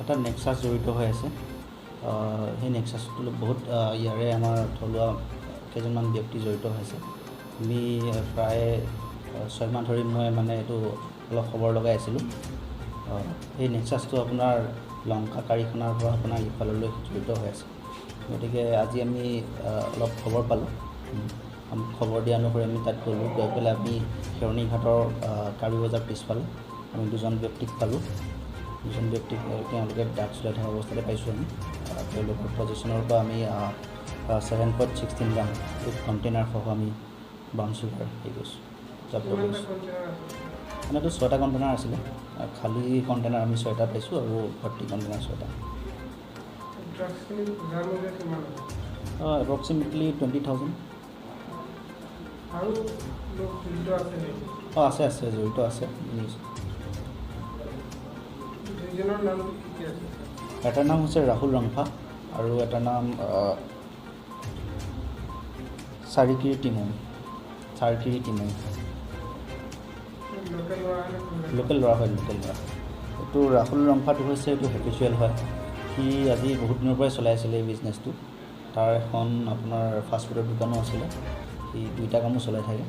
এটা নেক্সাছ জড়িত হৈ আছে। সেই নেক্সাছটো বহুত ইয়াৰে আমাৰ থলুৱা কেইজনমান ব্যক্তি জড়িত হৈছে। আমি প্ৰায় 6 মাহ ধৰি মই মানে এইটো অলপ খবৰ লগাই আছিলোঁ। এই নেক্সাছটো আপোনাৰ লংকা কাৰিখানাৰ পৰা আপোনাৰ ইফাললৈ জড়িত হৈ আছে। গতিকে আজি আমি অলপ খবৰ পালোঁ। খবৰ দিয়া অনুসৰি আমি তাত গ'লোঁ। গৈ পেলাই আমি খেৰণিঘাটৰ কাৰ্বি বজাৰ পিছফালে আমি দুজন ব্যক্তিক পালোঁ। দুজন ব্যক্তিক তেওঁলোকে ড্ৰাগছ লৈ থকা অৱস্থাতে পাইছোঁ আমি। তেওঁলোকৰ পজেশ্যনৰ পৰা আমি 7.16 গ্ৰাম উইথ কণ্টেইনাৰসহ আমি ব্ৰাউন চুগাৰ হেৰি কৰিছোঁ, জব্দ কৰিছোঁ। মানে এইটো 6টা কণ্টেইনাৰ আছিলে। খালী কণ্টেইনাৰ আমি 6টা পাইছোঁ আৰু ভৰ্তি কণ্টেইনাৰ 6টা। এপ্ৰক্সিমেটলি 20,000। অঁ, আছে আছে, জড়িত আছে। এটাৰ নাম হৈছে ৰাহুল ৰংফা আৰু এটাৰ নাম চাৰিকিৰি টিমুং। চাৰকিৰি টিমুং লোকেল ল'ৰা হয়, লোকেল ল'ৰা। এইটো ৰাহুল ৰংফাটো হৈছে, এইটো হেবিচুৱেল হয়। সি আজি বহুত দিনৰ পৰাই চলাই আছিলে এই বিজনেছটো। তাৰ এখন আপোনাৰ ফাষ্টফুডৰ দোকানো আছিলে। সি দুইটা কামো চলাই থাকে।